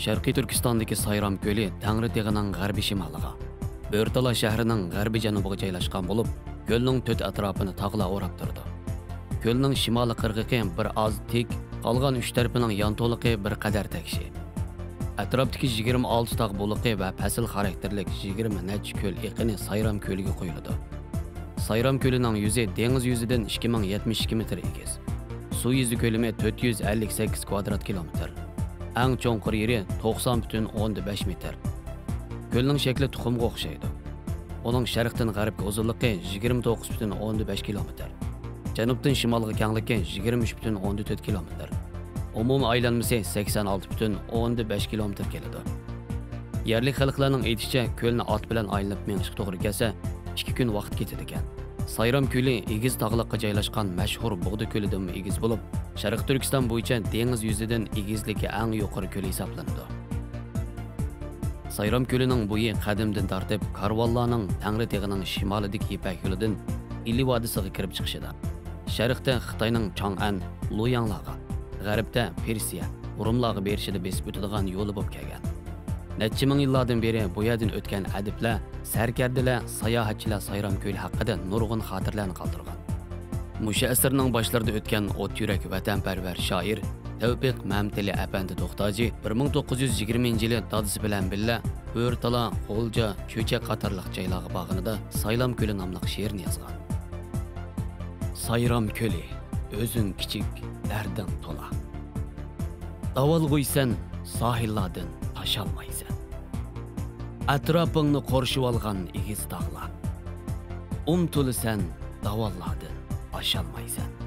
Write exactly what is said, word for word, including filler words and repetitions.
شەرقىي تۈركىستاندىكى سايرام كۆلى تەڭرىتېغىنىڭ غەربىي شىمالىغا، بۆرتالا شەھىرىنىڭ غەربىي جەنۇبىغا جايلاشقان بولۇپ، كۆلنىڭ تۆت ئەتراپىنى تاغلار ئوراپ تۇرىدۇ. كۆلنىڭ شىمالىي قىرغىقى بىر ئاز تىك، قالغان ئۈچ تەرىپىنىڭ يانتۇلۇقى بىر قەدەر تەكشى. ئەتراپتىكى يىگىرمە ئالتە تاغ بۇلىقى ۋە پەسىل خاراكتېرلىك يىگىرمە نەچچە كۆل ئېقىنى سايرام كۆلىگە قۇيۇلىدۇ. سايرام كۆلىنىڭ يۈزى دېڭىز يۈزىدىن ئىككى مىڭ يەتمىش ئىككى مېتىر ئېگىز. سۇ يۈزى كۆلىمى تۆت يۈز ئەللىك سەككىز كۋادرات كىلومېتىر. ئەڭ چوڭقۇر يېرى توقسان پۈتۈن ئوندىن بەش مېتىر. كۆلنىڭ شەكلى تۇخۇمغا ئوخشايدۇ. ئۇنىڭ شەرقتىن غەربكە ئۇزۇنلۇقى يىگىرمە توققۇز پۈتۈن ئوندىن بەش كىلومېتىر. جەنۇبتىن شىمالغا كەڭلىكى يىگىرمە ئۈچ پۈتۈن ئوندىن تۆت كىلومېتىر. ئومۇمىي ئايلانمىسى سەكسەن ئالتە پۈتۈن ئوندىن بەش كىلومېتىر كېلىدۇ. يەرلىك خەلقلەرنىڭ ئېيتىشىچە، كۆلنى ئات بىلەن ئايلىنىپ مېڭىشقا توغرا كەلسە، ئىككى كۈن ۋاقىت كېتىدىكەن. سايرام كۆلى ئېگىز تاغلىققا جايلاشقان مەشھۇر بۇغدا كۆلىدىنمۇ ئېگىز بولۇپ، شەرقىي تۈركىستان بويىچە دېڭىز يۈزىدىن ئېگىزلىكى ئەڭ يۇقىرى كۆل ھېسابلىنىدۇ. سايرام كۆلىنىڭ بويى قەدىمدىن تارتىپ كارۋانلارنىڭ تەڭرىتېغىنىڭ شىمالىدىكى يىپەك يولىدىن ئىلى ۋادىسىغا كىرىپ چىقىشىدا، شەرقتە خىتاينىڭ چاڭئەن، لۇياڭلارغا، غەربتە پېرسىيە، رۇملارغا بېرىشىدا بېسىپ ئۆتىدىغان يولى بولۇپ كەلگەن. نەچچە مىڭ يىللاردىن بېرى بۇ يەردىن ئۆتكەن ئەدىبلەر، سەركەردىلەر، ساياھەتچىلەر سايرام كۆلى ھەققىدە نۇرغۇن خاتىرىلەرنى قالدۇرغان. مۇشۇ ئەسىرنىڭ باشلىرىدا ئۆتكەن ئوت يۈرەك ۋەتەنپەرۋەر شائىر تەۋپىق مەمتىلى ئەپەندى توختاجى بىر مىڭ توققۇز يۈز يىگىرمىنچى يىلى دادىسى بىلەن بىللە بۆرتالا، غۇلجا، چۆچەك قاتارلىق جايلارغا بارغىنىدا سايلام كۆلى ناملىق شېئىرنى يازغان. سايرام كۆلى، ئۆزۈڭ كىچىك، دەردىڭ تولا. داۋالغۇيسەن، ساھىللاردىن تاشالمايسەن. ئەتراپىڭنى قورشىۋالغان ئېگىز تاغلار. ئۇمتۇلىسەن، داۋانلاردىن ئاشالمايسەن.